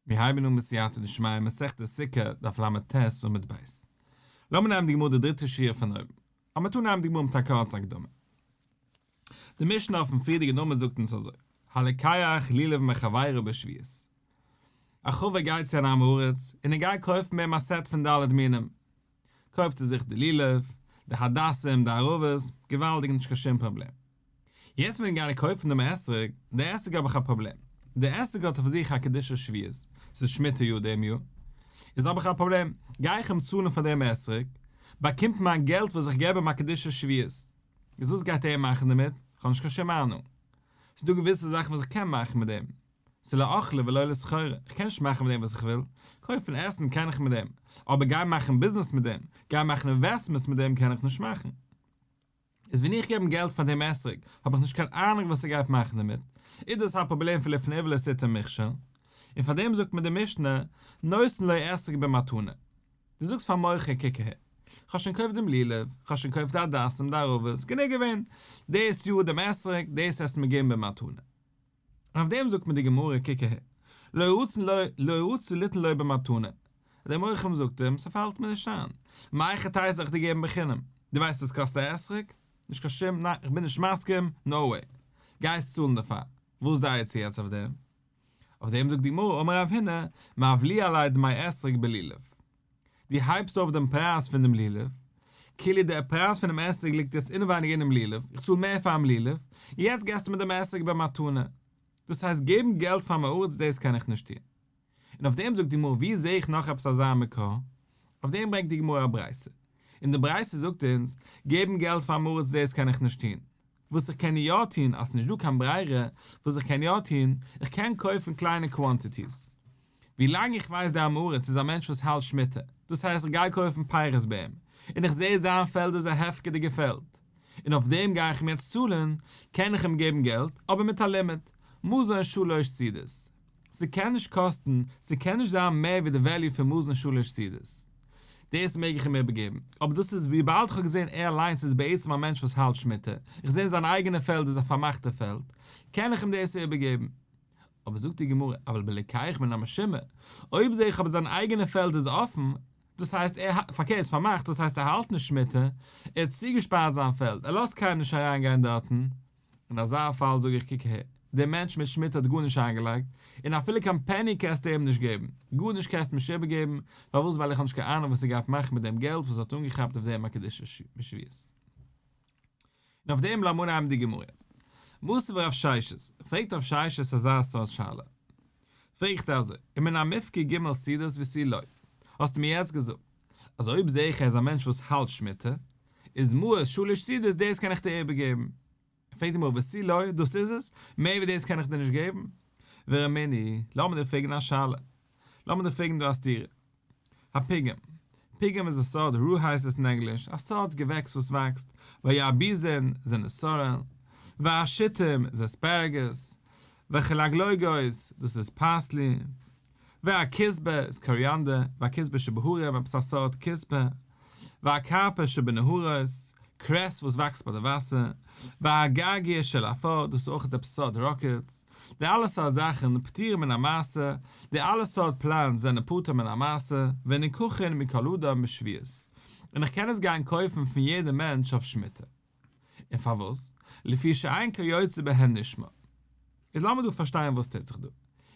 מיר הייבן אן בסייעתא דשמיא מסכת סוכה דף לט עמוד ב'. לאמיר נעמען די גמרא די דריטע שורה פון אויבן. אבער מיר נעמען די גמרא מיט א קורצע הקדמה. די משנה אויפן פריערדיגן עמוד זאגט אונז אזוי, הלוקח לולב מחבירו בשביעית. א חבר גייט צו אן עם הארץ און ער גייט קויפן ביי אים א סעט פון ד' מינים. קויפט ער זיך די לולב, די הדסים, די ערבות, געוואלדיג נישט קיין שום פראבלעם. יעצט ווען גיין קויפן דעם אתרוג, די אתרוג האב איך א פראבלעם, די אתרוג האט אויף זיך א קדושת שביעית, ס'איז שמיטה יאר דעם יאר, איז האב איך א פראבלעם, גיי איך אים צאלן פאר דעם אתרוג, באקומט מיין געלט וואס איך געב אים א קדושת שביעית, איז וואס גייט ער מאכן דערמיט? כ'האב נישט קיין שום אהנונג. ס'איז דא געוויסע זאכן וואס איך קען מאכן מיט דעם, ס'איז לאכלה ולא לסחורה, איך קען נישט מאכן מיט דעם וואס איך וויל, קויפן עסן קען איך מיט דעם, אבער גיין מאכן ביזנעס מיט דעם, גיין מאכן אינוועסטמענטס מיט דעם קען איך נישט מאכן. איז ווען איך געב אים געלט פאר דעם אתרוג, האב איך נישט קיין אהנונג וואס ער גייט מאכן דערמיט, איז דאס א פראבלעם פון לפני עור לא תתן מכשול? און פאר דעם זאגט מיר די משנה, נותן לו אתרוג במתנה. דו זאגסט פארן מוכר קוק אהער, כ'האב שוין געקויפט דעם לולב, כ'האב שוין געקויפט די הדסים די ערבות, גענוג געווען, דאס יאר דעם אתרוג, דאס העסטו מיר געבן במתנה. און אויף דעם זאגט מיר די גמרא קוק אהער, לא רצה לא רצה ליתן לו במתנה, דער מוכר זאגט אים ס'פאלט מיר נישט איין, מהיכי תיתי זאל איך דיר געבן בחינם, דו ווייסט וואס קאסט א אתרוג? נישט קיין שום, ניין איך בין נישט מסכים, נאו וועי, גייסט צאלן דערפאר, וואס די עצה יעצט אויף דעם? אויף דעם זאגט די גמרא אמר רב הונא, מבליע ליה דמי אתרוג בלולב. דו הייבסט אויף דעם פרייז פון דעם לולב, כאילו דער פרייז פונעם אתרוג ליגט יעצט אינעווייניג אינעם לולב, איך צאל מער פאר'ן לולב, יעצט געסטו מיר דעם אתרוג במתנה. דאס הייסט געבן געלט פאר עם הארץ דאס קען איך נישט טון. און אויף דעם זאגט די גמרא וואו זע איך נאך עפעס אזא מקור? אויף דעם ברענגט די גמרא א ברייתא. און די ברייתא זאגט אונז, געבן געלט פאר עם הארץ דאס קען איך נישט טון. וואס איך קען יא טון אז ס'נישט דא קיין ברירה, וואס איך קען יא טון, איך קען קויפן קליינע quantities. ווי לאנג איך ווייס דער עם הארץ איז א מענטש וואס האלט שמיטה, דאס הייסט איך גיי קויפן פירות ביי אים, און איך זע זיין פעלד איז א הפקר'דיגע פעלד, און אויף דעם גיי איך אים יעצט צאלן, קען איך אים געבן געלט, אבער מיט א לימיט, מזון שלש סעודות. ס'קען נישט קאסטן, ס'קען נישט זיין מער ווי די value פון מזון שלש סעודות. דאס מעג איך אים איבערגעבן, אבער דאס איז וויבאלד כ'האב געזען ער אליינס איז בעצם א מענטש וואס האלט שמיטה, איך זע זיין אייגענע פעלד איז א פארמאכטע פעלד, קען איך אים דאס איבערגעבן. אבער זאגט די גמרא, אבל בלוקח מן המשומר, אויב זע איך אבער זיין אייגענע פעלד איז אפן, דאס הייסט ער, פארקערט איז פארמאכט, דאס הייסט ער האלט נישט שמיטה, ער האט צוגעשפארט זיין פעלד, ער לאזט קיינעם נישט אריינגיין דארטן, אין אזא פאל זאג איך קוק אהער, דער מענטש מיט שמיטה האט גארנישט איינגעלייגט, און אפילו קיין פעני קענסטו אים נישט געבן, גארנישט קענסטו נישט איבערגעבן, פארוואס ווייל איך האב נישט קיין אהנונג וואס ער גייט מאכן מיט דעם געלט וואס ער האט אנגעכאפט אויף דעם א קדושת שביעית. און אויף דעם לאמיר אנהייבן די גמרא יעצט. מתיב רב ששת, פרעגט רב ששת אזא סארט שאלה. פרעגט ער אזוי, ומן המופקר ג' סעודות ותו לא, האסטו מיר יעצט געזאגט, אז אויב זעה איך ער איז א מענטש וואס האלט שמיטה, איז מעות שלש סעודות דאס קען איך דיר איבערגעבן. פרעגט די גמרא ותו לא, דאס איז עס? מער ווי דאס קען איך דיר נישט געבן? ורמינהי, לאמיר דיר פרעגן א שאלה. לאמיר דיר פרעגן דא א סתירה. הפיגם. פיגם איז א סארט rue הייסט עס אין ענגליש, א סארט געוועקס וואס וואקסט, והירבוזין זענען sorrel, והשיטים איז asparagus, והחלגלוגות דאס איז parsley, והכוסבא איז coriander, והכוסבא שבהרים עפעס א סארט כוסבא, והכרפס שבנהרות, cress וואס וואקסט ביי די וואסער, והגרגיר של עפר, דאס איז אויך עפעס סארט rockets, די אלע סארט זאכן פטורים מן המעשר, די אלע סארט plants זענען פטור מן המעשר, ונלקחין מכל אדם בשביעית, און איך קען עס גיין קויפן פון יעדע מענטש אויף שמיטה. און פארוואס? לפי שאין כיוצא בהן נשמר. איז לאמיר דא פארשטיין וואס טוט זיך דא.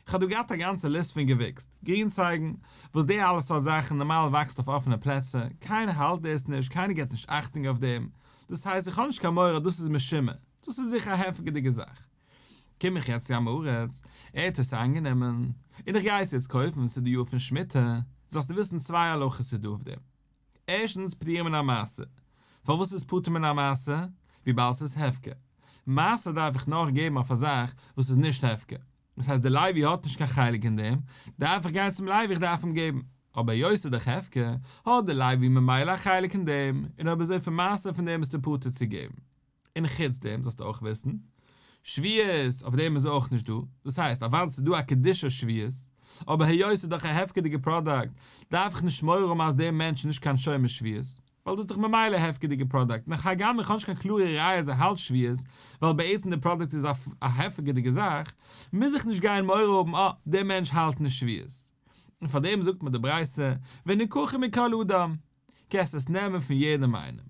איך האב דא געהאט א גאנצע ליסט פון געוויקס, גרינצייגן, וואס די אלע סארט זאכן נארמאל וואקסט אויף אפענע פלעצער, קיינער האלט דאס נישט, קיינער געבט נישט אכטונג אויף דעם, דאס הייסט איך האב נישט קיין מורא אז דאס איז משומר, דאס איז זיכער א הפקר'דיגע זאך. קום איך יעצט צו עם הארץ, ער האט עס איינגענומען, און איך גיי עס יעצט קויפן, ס'איז די יאר פון שמיטה, זאלסטו וויסן צוויי הלכות איז דא אויף דעם. ערשטנס פטור מן המעשר. פארוואס איז פטור מן המעשר? וויבאלד ס'איז הפקר. מעשר דארף איך נאר געבן אויף א זאך וואס איז נישט הפקר. דאס הייסט דער לוי האט נישט קיין חלק אין דעם, דארף איך גיין צום לוי איך דארף אים געבן. אבער היות ס'איז דאך הפקר, האט דער לוי ממילא א חלק אין דעם, און אויב אזוי פון מעשר פון דעם ביסטו פטור צו געבן. און חוץ דעם זאלסטו אויך וויסן, שביעית אויף דעם איז אויך נישט דא, דאס הייסט אוודאי ס'איז דא א קדושת שביעית, אבער היות ס'איז דאך א הפקר'דיגע פראדאקט, דארף איך נישט מורא האבן אז דער מענטש איז נישט קיין שומר שביעית. ווייל דאס איז דאך ממילא א הפקר'דיגע פראדאקט, און הגם איך האב נישט קיין קלארע ראיה אז ער האלט שביעית, ווייל בעצם די פראדאקט איז א הפקר'דיגע זאך, מוז איך נישט גיין מורא האבן אה, דער מענטש האלט נישט שביעית. און פארדעם זאגט מיר די ברייתא, ונקחין מכל אדם, קענסט עס נעמען פון יעדעם איינעם.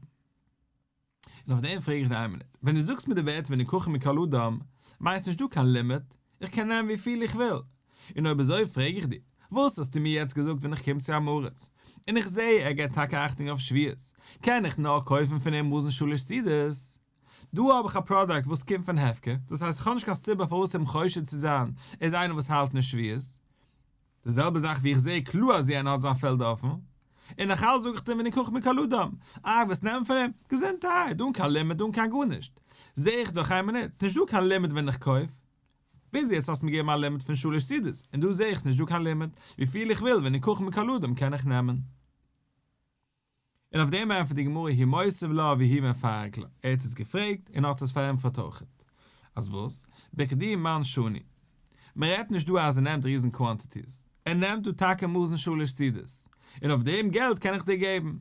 און אויף דעם פרעג איך דיר איין מינוט, ווען דו זאגסט מיר די ווערטער ונקחין מכל אדם, מיינט נישט דא קיין לימיט, איך קען נעמען וויפיל איך וויל. און אויב אזוי פרעג איך דיר, וואס האסטו מיר יעצט געזאגט ווען איך קום צו עם הארץ, און איך זע ער געבט טאקע אכטונג אויף שביעית, קען איך נאר קויפן פון אים מזון שלש סעודות? דא האב איך א פראדאקט וואס קומט פון הפקר, דאס הייסט איך האב נישט קיין סיבה פארוואס אים חושד צו זיין ער איז איינער וואס האלט נישט שביעית. די זעלבע זאך ווי איך זעה קלאר אז יענער האט זיין פעלד אפן, און נאך אלץ זאג איך דיר ונקחין מכל אדם, איי וועסט נעמען פון אים? געזונטערהייט, אן קיין לימיט אן קיין גארנישט. זעה איך דאך איין מינוט, ס'נישט דא קיין לימיט ווען איך קויף. ביז יעצט האסט מיר געגעבן א לימיט פון שלש סעודות, און דא זעה איך ס'נישט דא קיין לימיט, וויפיל איך וויל ונקחין מכל אדם קען איך נעמען. און אויף דעם ענטפערט די גמרא הוא מותיב לה והוא מפרק לה, ער האט עס געפרעגט און האט עס פארענטפערט אויכעט. אז וואס? בכדי מן שני. מען רעדט נישט דא אז ער נעמט ריזן קוואנטיטיס, ער נעמט דא טאקע מזון שלש סעודות, און אויף דעם געלט קען איך דיר געבן.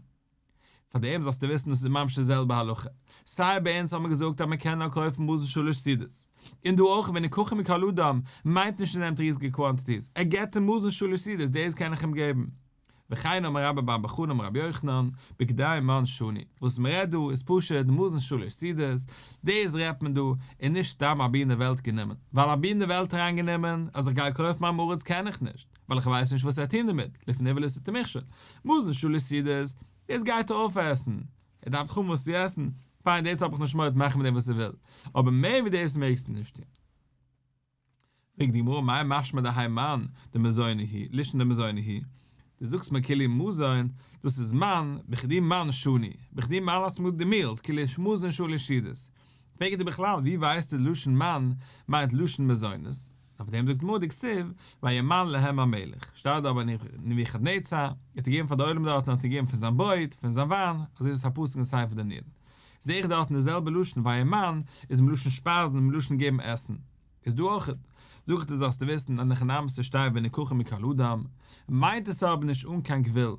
פאר דעם זאלסטו וויסן דאס איז ממש די זעלבע הלכה, סיי ביי אונז האט מען געזאגט אז מען קען נאר קויפן מזון שלש סעודות, און דא אויך ונקחין מכל אדם מיינט נישט ער נעמט ריזיגע קוואנטיטיס, ער געבט אים מזון שלש סעודות דאס קען איך אים געבן. וכן אמר רבה בר בר חנה אמר רבי יוחנן, בכדי מן שני, וואס מען רעדט דא איז פשוט מזון שלש סעודות, דאס רעדט מען דא, און נישט סתם אבי אין די וועלט גענומען, ווייל אבי אין די וועלט אריין גענומען, אז איך גיי קויפן עם הארץ קען איך נישט, ווייל איך ווייס נישט וואס ער טוהן דערמיט, לפני ולא תתן מכשול, מזון שלש סעודות, דאס גייט ער אויפעסן, ער דארף דאך האבן וואס צו עסן, פיין דאס האב איך נישט מורא מאכן מיט דעם וואס ער וויל, אבער מער ווי דאס מעגסטו נישט טוהן. פרעגט די גמרא מאי משמע דהאי מן דמזוני הוא, לישנא דמזוני הוא, דו זאגסט מיר כאילו מזון, דאס איז מן, בכדי מן שני, בכדי מן האסטו מיר געזאגט די מילס, כאילו מזון שלש סעודות. פרעג איך דיר בכלל ווי ווייסטו לשון מן מיינט לשון מזונות? אויף דעם זאגט די גמרא דכתיב וימן להם המלך, שטייט דארט ביי נבוכדנצר, ער האט געגעבן פאר די עולם דארטן האט ער געגעבן פון זיין ברויט, פון זיין וויין, אזוי איז עס א פסוק אין ספר דניאל. זעה איך דארטן די זעלבע לשון וימן איז מלשון שפייזן מלשון געבן עסן. איז דא אויך, זאג איך דיר זאלסטו וויסן אין הכי נמי ס'שטייט ונקחין מכל אדם, מיינט עס אבער נישט אן קיין גבול,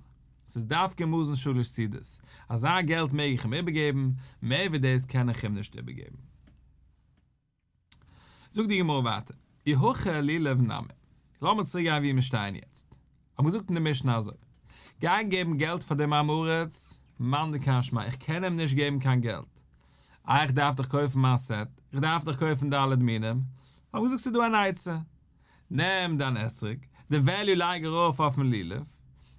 ס'איז דווקא מזון שלש סעודות, אזא געלט מעג איך אים איבערגעבן, מער ווי דאס קען איך אים נישט איבערגעבן. זאגט די גמרא ווייטער, אי הכי לולב נמי, לאמיר צוריק גיין ווי מיר שטייען יעצט, האבן געזאגט אין די משנה אזוי, גיין געבן געלט פאר דעם עם הארץ, מאן דכר שמיה, איך קען אים נישט געבן קיין געלט, איי איך דארף דאך קויפן מיין סעט, איך דארף דאך קויפן ד' מינים, האב געזאגט ס'איז דא אן עצה, נעם דיין אתרוג, די וועליו לייג ארויף אויפן לולב,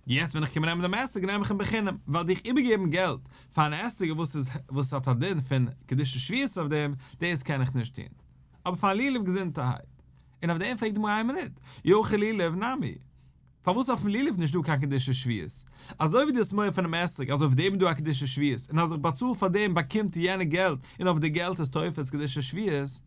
יעצט ווען איך קום נעמען דעם אתרוג נעם איך אים בחינם, ווייל דיך איבערגעבן געלט פאר אן אתרוג וואס איז וואס האט א דין פון קדושת שביעית אויף דעם, דאס קען איך נישט טון, אבער פארן לולב געזונטערהייט. און אויף דעם פרעגט די גמרא איין מינוט, אי הכי לולב נמי, פארוואס אויפן לולב נישט דא קיין קדושת שביעית? אזוי ווי דו האסט מורא פונעם אתרוג אז אויף דעם איז דא א קדושת שביעית און אז איך באצאל פאר דעם באקומט יענער געלט און אויף די געלט איז תופס קדושת שביעית,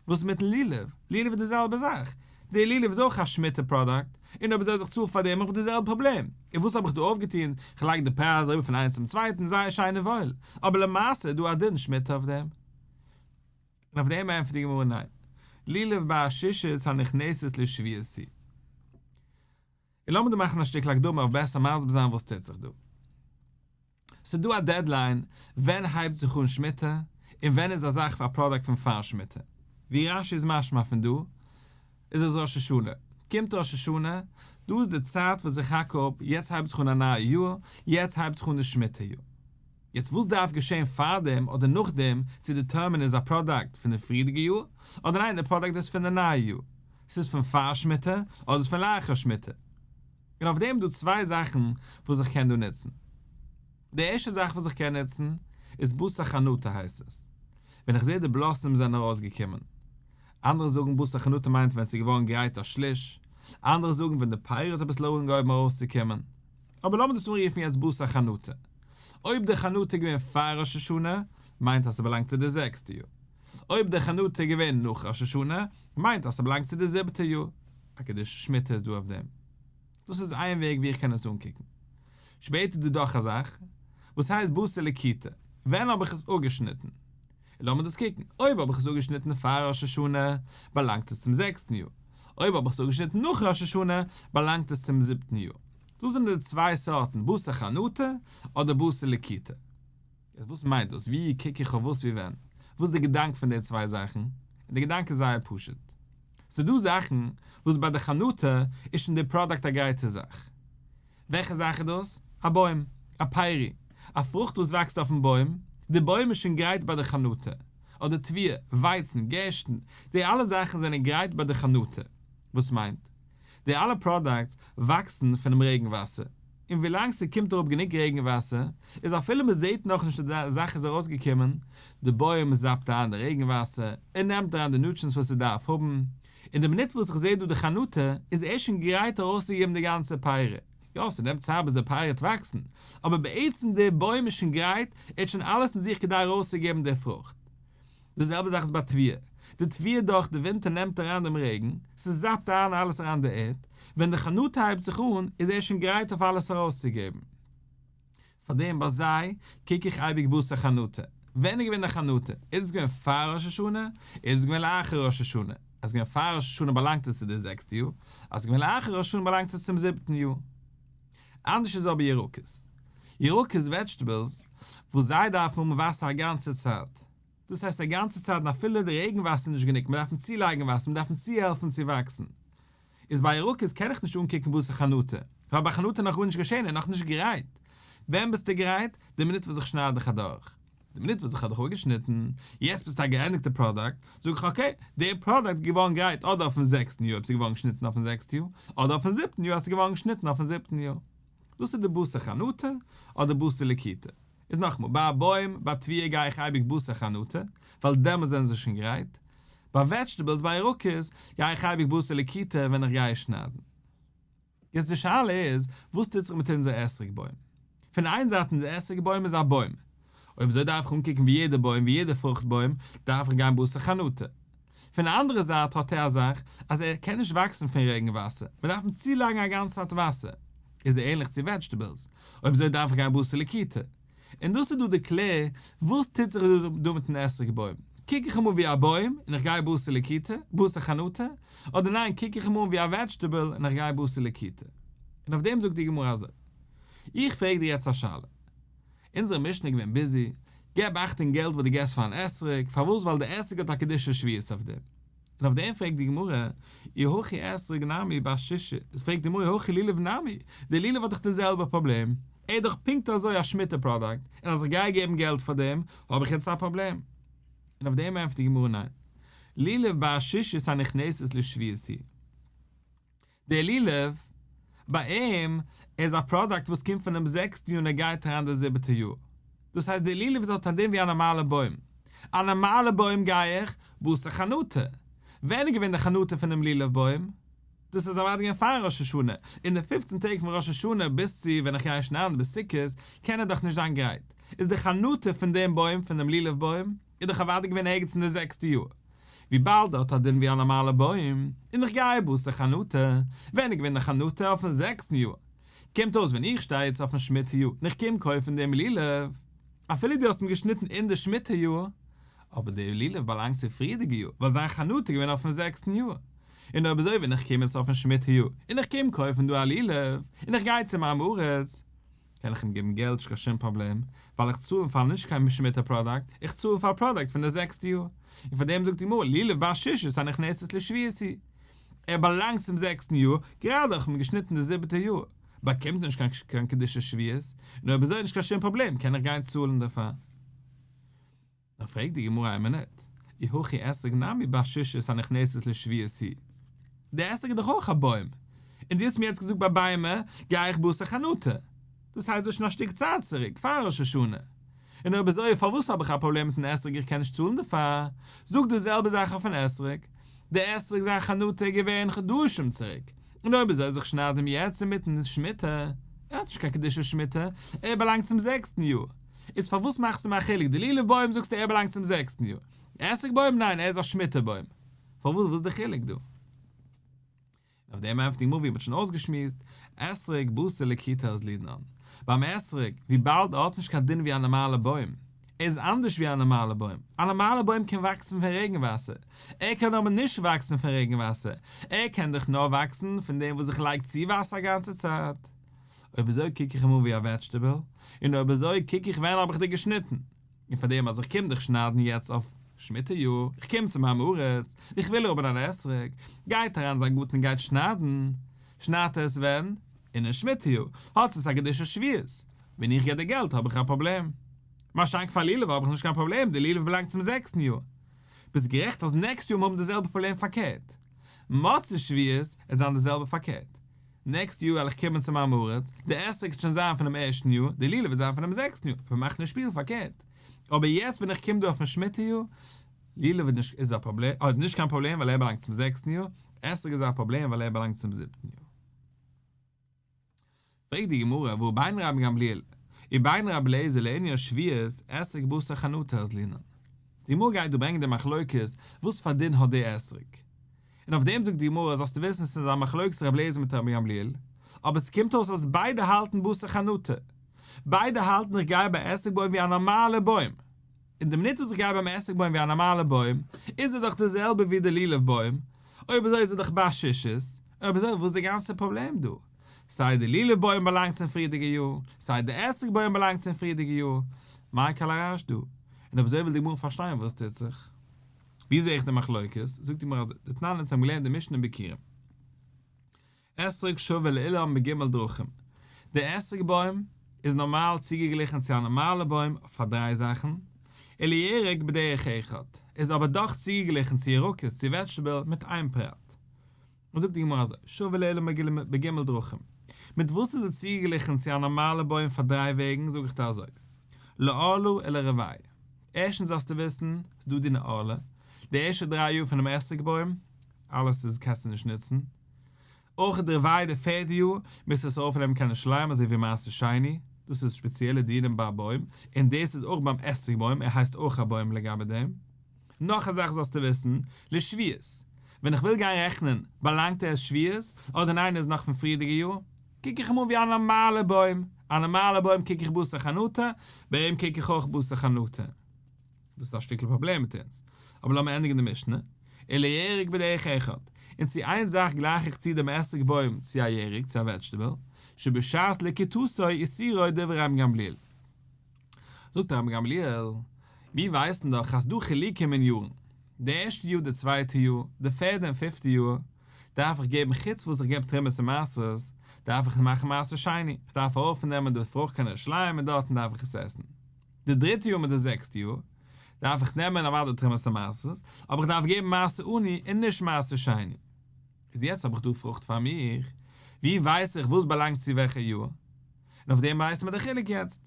וואס איז מיטן לולב? לולב איז די זעלבע זאך, די לולב איז אויך א שמיטה פראדאקט, און אויב אזוי אז איך צאל פאר דעם האב איך די זעלבע פראבלעם, און וואס האב איך דא אויפגעטון? כ'לייג די פרייז אריבער פון איינס צום צווייטן, זייער שיין און וואויל, אבער למעשה איז דא א דין שמיטה אויף דעם. און אויף דעם ענטפערט די גמרא ניין, לולב בר שישית הנכנסת לשביעית הוא. און לאמיר דא מאכן א שטיקל הקדמה אויף בעסער מסביר זיין וואס טוט זיך דא. ס'איז דא א דעדליין ווען הייבט זיך אן שמיטה און ווען איז א זאך א פראדאקט פון פאר שמיטה. ווי רש"י איז משמע פון דא איז עס ראש השנה. קומט ראש השנה, דא איז די צייט וואס איך האק אפ, יעצט הייבט זיך אן א נייע יאר, יעצט הייבט זיך אן די שמיטה יאר. יעצט וואס דארף געשען פארדעם אדער נאכדעם צו דעטערמינען איז א פראדאקט פון די פריערדיגע יאר אדער ניין די פראדאקט איז פון די נייע יאר, ס'איז פון פאר שמיטה אדער איז פון לאחר שמיטה. און אויף דעם איז דא צוויי זאכן וואס איך קען דא נוצן. די ערשטע זאך וואס איך קען נוצן איז בתר חנטה הייסט עס ווען איך זעה די בלאסעמס זענען ארויסגעקומען. אנדערע זאגן בתר חנטה מיינט ווען ס'איז געווארן גרייט א שליש, אנדערע זאגן ווען די פרי האט אביסל אנגעהויבן ארויסצוקומען. אבער לאמיר דאס אנרופן יעצט בתר חנטה. אויב די חנטה איז געווען פאר ראש השנה, מיינט אז ס'באלאנגט צו די זעקסטע יאר. אויב די חנטה איז געווען נאך ראש השנה, מיינט אז ס'באלאנגט צו די זיבעטע יאר. א קדושת שמיטה איז דא אויף דעם. דאס איז איין וועג ווי איך קען עס אנקוקן. שפעטער איז דא דאך א זאך וואס הייסט בתר לקיטה. ווען האב איך עס אפגעשניטן? און לאמיר דאס קוקן, אויב האב איך עס אפגעשניטן פאר ראש השנה, באלאנגט עס צום זעקסטן יאר, אויב האב איך עס אפגעשניטן נאך ראש השנה, באלאנגט עס צום זיבטן יאר. דאס זענען די צוויי סארטן, בתר חנטה אדער בתר לקיטה. יעצט וואס מיינט דאס? ווי קוק איך אויף וואס ווי ווען? וואס איז די געדאנק פון די צוויי זאכן? און די געדאנק איז זייער פשוט. ס'איז דא זאכן וואס ביי די חנטה איז שוין די פראדאקט א גרייטע זאך. וועלכע זאך איז דאס? א בוים. א פרי. א פרוכט וואס וואקסט אויפן בוים. די בוים איז שוין גרייט ביי די חנטה. אדער תבואה, ווייצן, גערשטן, די אלע זאכן זענען גרייט ביי די חנטה. וואס מיינט? די אלע פראדאקטס וואקסן פונעם רעגן וואסער, און ווילאנג ס'קומט אראפ גענוג רעגן וואסער, איז אפילו מ'זעט נאכנישט אז די זאך איז ארויסגעקומען, די בוים זאפט אריין די רעגן וואסער, און נעמט אריין די nutrients וואס ס'דארף האבן, און די מינוט וואס איך זע דא די חנטה, איז ער שוין גרייט ארויסצוגעבן די גאנצע פרי. יא, ס'נעמט צייט ביז די פרי וועט וואקסן, אבער בעצם די בוים איז שוין גרייט, ער האט שוין אלעס אין זיך כדי ארויסצוגעבן די פרוכט. די זעלבע זאך איז ביי תבואה, די תבואה דורך די ווינטער נעמט אריין דעם רעגן, ס'זאפט אריין אלעס אריין די ערד, ווען די חנטה הייבט זיך אן איז ער שוין גרייט אויף אלעס ארויסצוגעבן. פארדעם ביי זיי קוק איך אייביג בתר חנטה, ווען איז געווען די חנטה? איז עס געווען פאר ראש השנה? איז עס געווען לאחר ראש השנה? אז געווען פאר ראש השנה באלאנגט עס צו די זעקסטע יאר, אז געווען לאחר ראש השנה באלאנגט עס צום זיבטן יאר. אנדערש איז אבער ירקות. ירקות, vegetables, וואס זיי דארפן האבן וואסער א גאנצע צייט. דאס הייסט א גאנצע צייט און אפילו די רעגן וואסער איז נישט גענוג, מען דארף אים צולייגן וואסער, מען דארף אים צוהעלפן צו וואקסן. איז ביי ירקות קען איך נישט אנקוקן בתר חנטה, ווייל ביי חנטה איז נאך גארנישט געשען, ער איז נאכנישט גרייט. ווען ביסטו גרייט? די מינוט וואס איך שנייד דיך אדורך. די מינוט וואס איך האב דיך אפגעשניטן, יעצט ביסטו א געענדיגטע פראדאקט, זאג איך okay, דער פראדאקט איז געווארן גרייט אדער אויפן זעקסטן יאר אויב ס'איז געווארן געשניטן אויפן זעקסטן יאר, אדער אויפן זיבטן יאר אז ס'איז געווארן געשניטן אויפן זיבטן יאר. דאס איז די בתר חנטה אדער בתר לקיטה. איז נאכאמאל, ביי א בוים, ביי תבואה גיי איך אייביג בתר חנטה, ווייל דעמאלס זענען זיי שוין גרייט. ביי vegetables, ביי ירקות, גיי איך אייביג בתר לקיטה ווען איך גיי עס שניידן. יעצט די שאלה איז, וואס טוט זיך מיט אונזער אתרוג בוים? פון איין זייט אונזער אתרוג בוים איז א בוים, אויב אזוי דארף איך אנקוקן ווי יעדע בוים, ווי יעדע פרוכט בוים, דארף איך גיין בתר חנטה. פון די אנדערע זייט האט ער א זאך, אז ער קען נישט וואקסן פון רעגן וואסער, מען דארף אים צולייגן א גאנצע צייט וואסער. איז ער ענליך צו vegetables, אויב אזוי דארף איך גיין בתר לקיטה. און דאס איז דא די קלער, וואס טוט זיך דא מיטן אתרוג בוים? קוק איך אים אן ווי א בוים און איך גיי בתר לקיטה, בתר חנטה, אדער ניין קוק איך אים אן ווי א vegetable און איך גיי בתר לקיטה? און אויף דעם זאגט די גמרא אזוי, איך פרעג דיר יעצט א שאלה, אונזערע משנה איז געווען busy, געב אכטונג געלט וואס דו געבסט פאר אן אתרוג, פארוואס ווייל די אתרוג האט א קדושת שביעית אויף דעם. און אויף דעם פרעגט די גמרא, אי הכי אתרוג נמי בר שישית, עס פרעגט די גמרא אי הכי לולב נמי, די לולב האט דאך די זעלבע פראבלעם, ער איז דאך פונקט אזוי א שמיטה פראדאקט, און אז איך גיי געבן געלט פאר דעם, האב איך יעצט א פראבלעם. און אויף דעם ענטפערט די גמרא ניין, לולב בר שישית הנכנסת לשביעית הוא. דער לולב, ביי אים, איז א פראדאקט וואס קומט פונעם זעקסטן יאר און ער גייט אריין די זיבעטע יאר. דאס הייסט דער לולב איז האט א דין ווי א נארמאלע בוים. א נארמאלע בוים גיי איך בתר חנטה. ווען איז געווען די חנטה פונעם לולב בוים? דאס איז אוודאי געווען פאר ראש השנה. אין די פופצן טעג פון ראש השנה ביז צו ווען איך גיי שניידן ביז סוכות, קען ער דאך נישט זיין גרייט. איז די חנטה פון דעם בוים, פון דעם לולב בוים, איז דאך אוודאי געווען ערגעץ אין די זעקסטע יאר. וויבאלד ער האט א דין ווי א נארמאלע בוים, און איך גיי בתר חנטה, ווען איז געווען די חנטה אויפן זעקסטן יאר? קומט אויס ווען איך שטיי יעצט אויפן שמיטה יאר און איך קום קויפן דעם לולב, אפילו דו האסט אים געשניטן אין די שמיטה יאר, אבער דער לולב באלאנגט צו פריערדיגע יאר ווייל זיין חנטה איז געווען אויפן זעקסטן יאר. און אויב אזוי ווען איך קום יעצט אויפן שמיטה יאר און איך קום קויפן דא א לולב, און איך גיי צום עם הארץ, קען איך אים געבן געלט נישט קיין שום פראבלעם, ווייל איך צאל אים פאר נישט קיין שמיטה פראדאקט, איך צאל אים פאר א פראדאקט פון די זעקסטע יאר. און פאר דעם זאגט די גמרא לולב בר שישית הנכנסת לשביעית הוא. ער באלאנגט צום זעקסטן יאר, גראדע האט מען געשניטן די זיבעטע יאר, באקומט ער נישט קיין קדושת שביעית, און אויב אזוי נישט קיין שום פראבלעם קען איך גיין צאלן דערפאר. נאר פרעגט די גמרא איין מינוט, אי הכי אתרוג נמי בר שישית הנכנסת לשביעית הוא, די אתרוג איז דאך אויך א בוים, און דו האסט מיר יעצט געזאגט ביי ביימער גיי איך בתר חנטה, דאס הייסט דאס שוין א שטיק צייט צוריק, פאר ראש השנה, און אויב אזוי פארוואס האב איך א פראבלעם מיטן אתרוג איך קען נישט צאלן דערפאר, זאג די זעלבע זאך אויפן אתרוג, די אתרוג זיין חנטה איז געווען חדשים צוריק, און אויב אזוי זיך שניידן יעצט אינמיטן שמיטה, ער האט נישט קיין קדושת שמיטה, ער באלאנגט צום זעקסטן יאר, איז פארוואס מאכסטו מיר א חילוק, די לולב בוים זאגסטו ער באלאנגט צום זעקסטן יאר, אתרוג בוים ניין ער איז א שמיטה בוים, פארוואס וואס איז די חילוק דא? און אויף דעם ענטפערט די גמרא ווי מ'האט שוין אויסגעשמועסט, אתרוג בתר לקיטה אזלינן, ביים אתרוג, וויבאלד ער האט נישט קיין דין ווי א נארמאלע בוים, ער איז אנדערש ווי א נארמאלע בוים, א נארמאלע בוים קען וואקסן פון רעגן וואסער, ער קען אבער נישט וואקסן פון רעגן וואסער, ער קען דאך נאר וואקסן פון דעם וואס איך לייג צו וואסער א גאנצע צייט. אויב אזוי קוק איך אים אן ווי א וועדזשטעבל, און אויב אזוי קוק איך ווען האב איך דיר געשניטן. און פאר דעם אז איך קום דיך שניידן יעצט אויף שמיטה יאר, איך קום צום עם הארץ, איך וויל האבן אן אתרוג, גייט אריין זיין גארטן און גייט שניידן, שניידט ער עס ווען? אינעם שמיטה יאר, האט עס א קדושת שביעית, ווען איך געב די געלט האב איך א פראבלעם. מה שאין כן פאר לולב האב איך נישט קיין פראבלעם, די לולב באלאנגט צום זעקסטן יאר. ביסט גערעכט אז נעקסט יאר מיר האבן די זעלבע פראבלעם פארקערט. מוצאי שביעית עט זיין די זעלבע פארקערט. נעקסט יאר וועל איך קומען צום עם הארץ, די אתרוג וועט שוין זיין פונעם ערשטן יאר, די לולב וועט זיין פונעם זעקסטן יאר, מיר מאכן די שפיל פארקערט. אבער יעצט ווען איך קום דא אויפן שמיטה יאר, לולב איז נישט איז א פראבלעם, אדער נישט קיין פראבלעם ווייל ער באלאנגט צום זעקסטן יאר, אתרוג איז א פראבלעם ווייל ער באלאנגט צום זיבטן יאר. פרעגט די גמרא, והא בין רבן גמליאל ובין רבי אליעזר לענין שביעית אתרוג בתר חנטה אזלינן. די גמרא גייט דא ברענגען די מחלוקת וואס פאר דין האט די אתרוג. און אויף דעם זאגט די גמרא זאלסטו וויסן ס'איז א מחלוקת רבי אליעזר מיט רבי גמליאל, אבער ס'קומט אויס אז ביידע האלטן בתר חנטה. ביידע האלטן איך גיי ביי אתרוג בוים ווי א נארמאלע בוים. און די מינוט וואס איך גיי ביים אתרוג בוים ווי א נארמאלע בוים, איז ער דאך די זעלבע ווי די לולב בוים, אויב אזוי איז ער דאך בר שישית, אויב אזוי וואס איז די גאנצע פראבלעם דא? סיי די לולב בוים באלאנגט צום פריערדיגע יאר, סיי די אתרוג בוים באלאנגט צום פריערדיגע יאר, מאי כל הרעש דא? און אויב אזוי וויל די גמרא פארשטיין וואס טוט זיך. ווי זעה איך די מחלוקת? זאגט די גמרא אזוי, דתנן אונז האבן געלערנט די משנה אין ביכורים. אתרוג שווה לאילן בג' דרכים. די אתרוג בוים איז נארמאל צוגעגליכן צו א נארמאלע בוים פאר דריי זאכן, ולירק בדרך אחד, איז אבער דאך צוגעגליכן צו ירקות צו וועדזשטעבל מיט איין פרט. זאגט די גמרא אזוי, שווה לאילן בג' דרכים. מיט וואס איז ער צוגעגליכן צו א נארמאלע בוים פאר דריי וועגן, זאג איך דיר אזוי, לערלה ולרבעי. ערשטנס זאלסטו וויסן, ס'איז דא דיני ערלה, די ערשטע דריי יאר פונעם אתרוג בוים, אלעס איז קענסטו נישט נוצן. אויך די רבעי די פערדע יאר מוזטו עס ארויפנעמען קיין ירושלים אזוי ווי מעשר שני, דאס איז שפעציעלע דינים ביי א בוים, און דאס איז אויך ביים אתרוג בוים, ער הייסט אויך א בוים לגבי דעם. נאך א זאך זאלסטו וויסן, לשביעית, ווען איך וויל גיין רעכענען, באלאנגט ער עס שביעית, אדער ניין ער איז נאך פון פריערדיגע יאר, קוק איך אים אן ווי א נארמאלע בוים, א נארמאלע בוים קוק איך בתר חנטה, ביי אים קוק איך אויך בתר חנטה. דאס איז א שטיקל פראבלעם מיט אונז. אבער לאמיר ענדיגן די משנה. ולירק בדרך אחד. און צו איין זאך גלייך איך צו דעם אתרוג בוים צו א ירק, צו א וועדזשטעבל, שבשעת לקיטתו עישורו דברי רבן גמליאל. זאגט רבן גמליאל, מיר ווייסן דאך אז ס'דא חילוקים אין יארן. די ערשטע יאר, די צווייטע יאר, די פערדע און פיפטע יאר, דארף איך געבן חוץ וואס איך געב תרומות און מעשרות, דארף איך מאכן מעשר שני, איך דארף ארויפנעמען די פרוכט קיין ירושלים און דארטן דארף איך עס עסן. די דריטע יאר מיט די זעקסטע יאר, דארף איך נעמען אוודאי תרומות ומעשרות, אבער איך דארף געבן מעשר עני און נישט מעשר שני. איז יעצט האב איך דא פרוכט פאר מיך, ווי ווייס איך וואס באלאנגט צו וועלכע יאר? און אויף דעם ווייסן מיר די חילוק יעצט.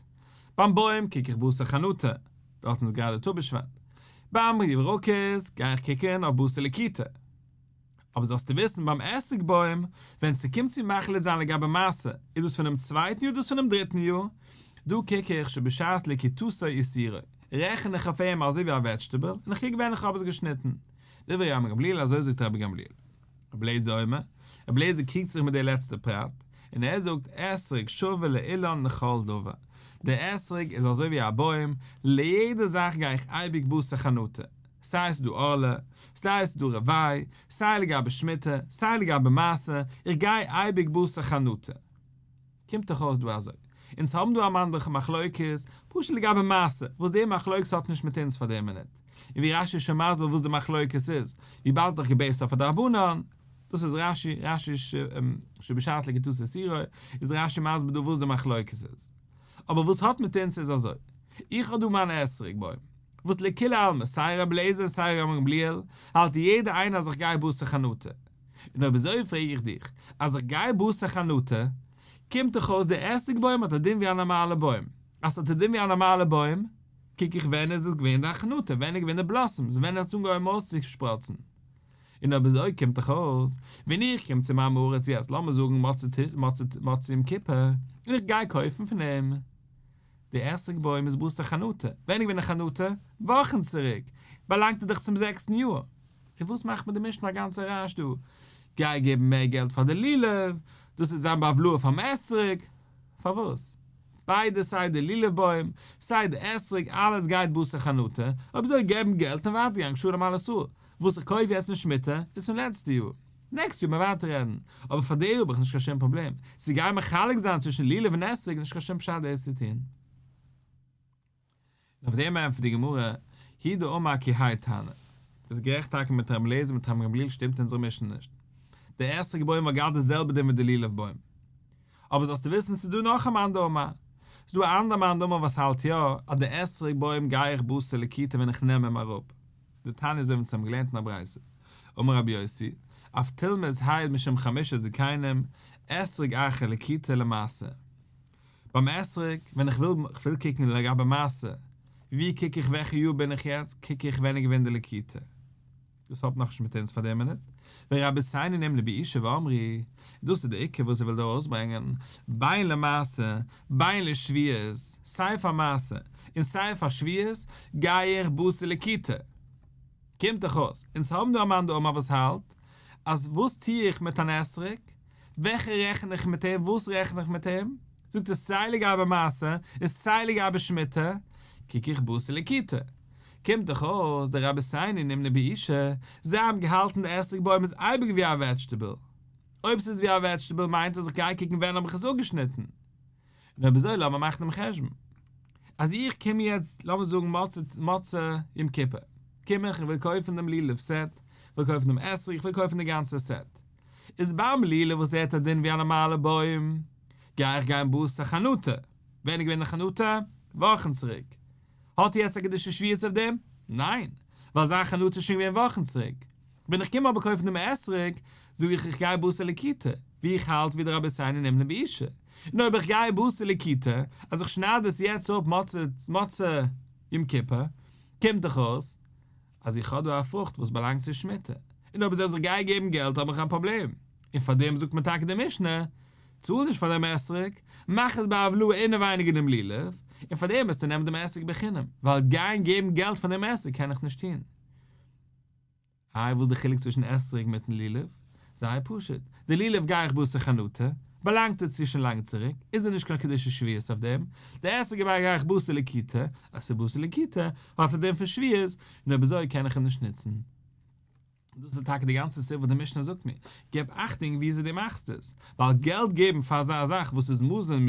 ביים בוים קוק איך בתר חנטה, דארטן איז גראדע טו בשבט. ביים ירקות גיי איך קוקן אויף בתר לקיטה. אבער זאלסטו וויסן ביים אתרוג בוים, ווען ס'קומט צו מחליט זיין לגבי מעשר, איז דאס פונעם צווייטן יאר דאס פונעם דריטן יאר, דא קוק איך שבשעת לקיטתו עישורו, רעכן איך אויף אים אזוי ווי א וועדזשטעבל, און איך קוק ווען איך האב עס געשניטן. דברי רבן גמליאל אזוי זאגט רבי גמליאל. רבי אליעזר אומר, רבי אליעזר קריגט זיך מיט די לעצטע פרט, און ער זאגט אתרוג שווה לאילן לכל דבר, דער אתרוג איז אזוי ווי א בוים, ליעדע זאך גיי איך אייביג בתר חנטה, סיי ס'איז דא ערלה, סיי ס'איז דא רבעי, סיי לגבי שמיטה, סיי לגבי מעשר, איך גיי אייביג בתר חנטה. קומט דאך אויס דא אזוי, אונז האבן דא אן אנדערע מחלוקת, פשוט לגבי מעשר, וואס די מחלוקת האט נישט מיט אונז פאר די מינוט. און ווי רש"י איז שוין מסביר וואס די מחלוקת איז, וויבאלד ס'איז דאך געבעיסט אויף א דרבנן, דאס איז רש"י, רש"י שבשעת לקיטתו עישורו, איז רש"י מסביר דא וואס די מחלוקת איז. אבער וואס האט מיט אונז איז אזוי, איך האב דא מיין אתרוג בוים, וואס לכולי עלמא סיי רבי אליעזר און סיי רבן גמליאל האלט יעדער איינער אז איך גיי בתר חנטה, און אויב אזוי פרעג איך דיך, אז איך גיי בתר חנטה, קומט דאך אויס דער אתרוג בוים האט א דין ווי א נארמאלע בוים, אז ס'האט א דין ווי א נארמאלע בוים, קוק איך ווען איז עס געווען די חנטה, ווען איז געווען די בלאסעמס, ווען האט עס אנגעהויבן אויסצושפראצן. און אויב אזוי קומט דאך אויס, ווען איך קום צום עם הארץ יעצט לאמיר זאגן מוצאי יום כיפור, און איך גיי קויפן פון אים, די אתרוג בוים איז בתר חנטה, ווען איז געווען די חנטה? וואכן צוריק, באלאנגט ער דאך צום זעקסטן יאר, און וואס מאכט מיר די משנה א גאנצע רעש דא? גיי געבן מער געלט פאר די לולב, דאס איז זיין בהבלעה פארן אתרוג, פארוואס? ביידע סיי די לולב בוים, סיי די אתרוג, אלעס גייט בתר חנטה, אויב אזוי געבן געלט און ווייטער גאנג שלום על ישראל, וואס איך קויף יעצט אין שמיטה איז פון לעצטע יאר. נעקסט יאר מען ווייטער רעדן, אבער פאר די יאר האב איך נישט קיין שום פראבלעם, צו גיין מחלק זיין צווישן לולב און אתרוג איז נישט קיין שום פשט דאס צו טון. און אויף דעם ענטפערט די גמרא, הוא דאמר כי האי תנא. ביסט גערעכט טאקע מיט רבי אליעזר מיט רבן גמליאל שטימט אונזערע משנה נישט. דער אתרוג בוים האט געהאט די זעלבע דין ווי די לולב בוים. אבער זאלסטו וויסן ס'איז דא נאך א מאן דאמר. ס'איז דא א אנדער מאן דאמר וואס האלט יא אז די אתרוג בוים גיי איך בתר לקיטה ווען איך נעם אים אראפ. דתניא אזוי ווי אונז האבן געלערנט אין א ברייתא. אמר רבי יוסי, אבטולמוס העיד משום חמשה זקנים, אתרוג אחר לקיטה למעשר. ביים אתרוג, ווען איך וויל איך וויל קוקן לגבי מעשר, ווי קוק איך וועלכע יאר בין איך יעצט, קוק איך ווען איז געווען די לקיטה. דאס האט נאכנישט מיט אונז פאר די מינוט. ורבותינו נמנו באושא ואמרו, דאס איז די עיקר וואס ער וויל דא ארויסברענגען, בין למעשר, בין לשביעית, סיי פאר מעשר, און סיי פאר שביעית, גיי איך בתר לקיטה. קומט דאך אויס, אונז האבן דא א מאן דאמר וואס האלט, אז וואס טו איך מיט אן אתרוג? וועלכע רעכן איך מיט אים? וואס רעכן איך מיט אים? זאגט ער סיי לגבי מעשר און סיי לגבי שמיטה, קוק איך בתר לקיטה. קומט דאך אויס דרבותינו נמנו באושא, זיי האבן געהאלטן די אתרוג בוים איז אייביג ווי א וועדזשטעבל. אויב ס'איז ווי א וועדזשטעבל מיינט אז איך גיי קוקן ווען האב איך עס אפגעשניטן. און אויב אזוי לאמיר מאכן דעם חשבון. אז איך קום יעצט לאמיר זאגן מוצאי יום כיפור, קום איך איך וויל קויפן דעם לולב סעט, איך וויל קויפן דעם אתרוג, איך וויל קויפן די גאנצע סעט. איז ביים לולב וואס ער האט א דין ווי א נארמאלע בוים, גיי איך גיין בתר חנטה. ווען איז געווען די חנטה? וואכן צוריק. האט ער יעצט א קדושת שביעית אויף דעם? ניין, ווייל זיין חנטה איז שוין געווען וואכן צוריק. ווען איך קום אבער קויפן דעם אתרוג, זאג איך איך גיי בתר לקיטה, ווי איך האלט ווי די רבותינו נמנו באושא. און אויב איך גיי בתר לקיטה, אז איך שנייד עס יעצט אפ מוצאי יום כיפור, קומט דאך אויס אז איך האב דא א פרוכט וואס באלאנגט צו שמיטה, און אויב אז איך גיי געבן געלט האב איך א פראבלעם, און פאר דעם זאגט מען טאקע די משנה, צאל נישט פאר דעם אתרוג, מאך עס בהבלעה אינעווייניג אינעם לולב, און פאר דעם וועסטו נעמען דעם אתרוג בחינם, ווייל גיין געבן געלט פאר דעם אתרוג קען איך נישט טון. איי וואס איז די חילוק צווישן אתרוג מיטן לולב? זייער פשוט, די לולב גיי איך בתר חנטה, באלאנגט ער צו שוין לאנג צוריק, איז ער נישט קיין קדושת שביעית אויף דעם, די אתרוג אבער גיי איך בתר לקיטה, אז ס'איז בתר לקיטה, האט ער דין פון שביעית, און אויב אזוי קען איך אים נישט נוצן. דאס איז טאקע די גאנצע סיבה וואס די משנה זאגט מיר, געב אכטונג וויאזוי דו מאכסט עס, ווייל געלט געבן פאר אזא זאך וואס איז מזון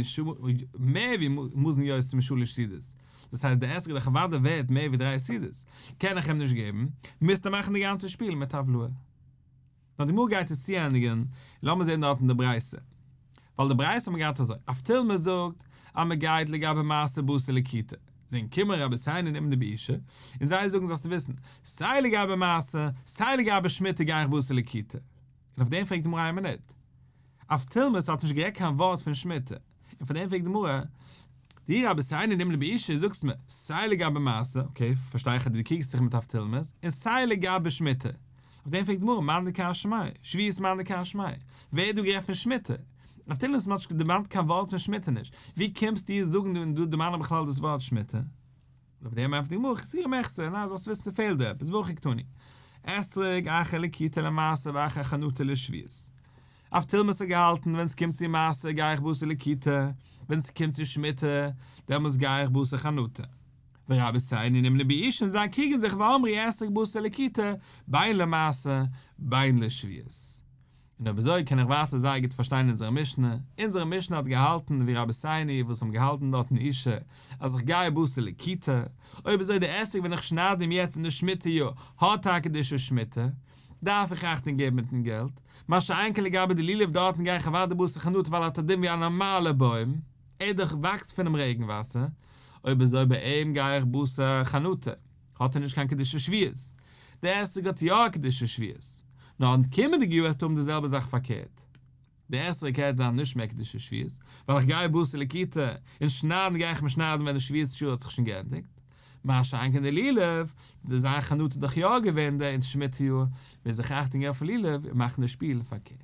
מער ווי מזון יותר משלש סעודות, דאס הייסט די אתרוג איז דאך אוודאי ווערט מער ווי דריי סעודות, קען איך אים נישט געבן, מוזטו מאכן די גאנצע שפיל מיט הבלעה. נאר די גמרא גייט עס צוענדיגן, לאמיר זען דארט אין די ברייתא. ווייל די ברייתא האט מען געהאט אזוי, אבטולמוס זאגט אז מען גייט לגבי מעשר בתר לקיטה, זענען געקומען רבותינו נמנו באושא, און זיי זאגן זאלסטו וויסן, סיי לגבי מעשר, סיי לגבי שמיטה גיי איך בתר לקיטה. און אויף דעם פרעגט די גמרא איין מינוט, אבטולמוס האט נישט גערעדט קיין ווארט פון שמיטה, און פאר דעם פרעגט די גמרא, דו רבותינו נמנו באושא זאגסט מיר סיי לגבי מעשר, okay פארשטיי איך אז דו קריגסט זיך מיט אבטולמוס, און סיי לגבי שמיטה, אויף דעם פרעגט די גמרא מאן דכר שמיה, שביעית מאן דכר שמיה, ווער האט דא גערעדט פון שמיטה? אבטולמוס האט נישט דערמאנט קיין ווארט פון שמיטה נישט, ווי קומסטו זאגן דא און דא דערמאנען בכלל דאס ווארט שמיטה? אויף דעם ענטפערט די גמרא חסורי מחסרא, ניין זאלסט וויסן ס'פעלט דא עפעס, והכי קתני, אתרוג אחר לקיטה למעשר ואחר חנטה לשביעית. אבטולמוס האט געהאלטן ווען ס'קומט צו מעשר גיי איך בתר לקיטה, ווען ס'קומט צו שמיטה דעמאלס גיי איך בתר חנטה. ורבותינו נמנו באושא זיי קריגן זיך ואמרי אתרוג בתר לקיטה בין למעשר בין לשביעית. און אויב אזוי קען איך ווייטער זייער גוט פארשטיין אונזערע משנה, אונזערע משנה האט געהאלטן ווי רבותינו וואס האבן געהאלטן דארט אין אושא אז איך גיי בתר לקיטה, אויב אזוי די אתרוג ווען איך שנייד אים יעצט אין די שמיטה יאר האט טאקע קדושת שמיטה, דארף איך אכטונג געבן מיטן געלט, מה שאין כן לגבי די לולב דארטן גיי איך אוודאי בתר חנטה ווייל ער האט א דין ווי א נארמאלע בוים, ער דאך וואקסט פונעם רעגן וואסער, אויב אזוי ביי אים גיי איך בתר חנטה. האט ער נישט קיין קדושת שביעית. די אתרוג האט יא א קדושת שביעית. נאר אין קומענדיגע יאר וועסטו האבן די זעלבע זאך פארקערט. די אתרוג גייט זיין נישט מער קדושת שביעית, ווייל איך גיי בתר לקיטה, און שניידן גיי איך מיר שניידן ווען די שביעית יאר האט זיך שוין געענדיגט. מה שאין כן די לולב, די זיין חנטה איז דאך יא געווען די אין שמיטה יאר, מוז איך אכטונג געבן אויפן לולב און מאכן די שפיל פארקערט.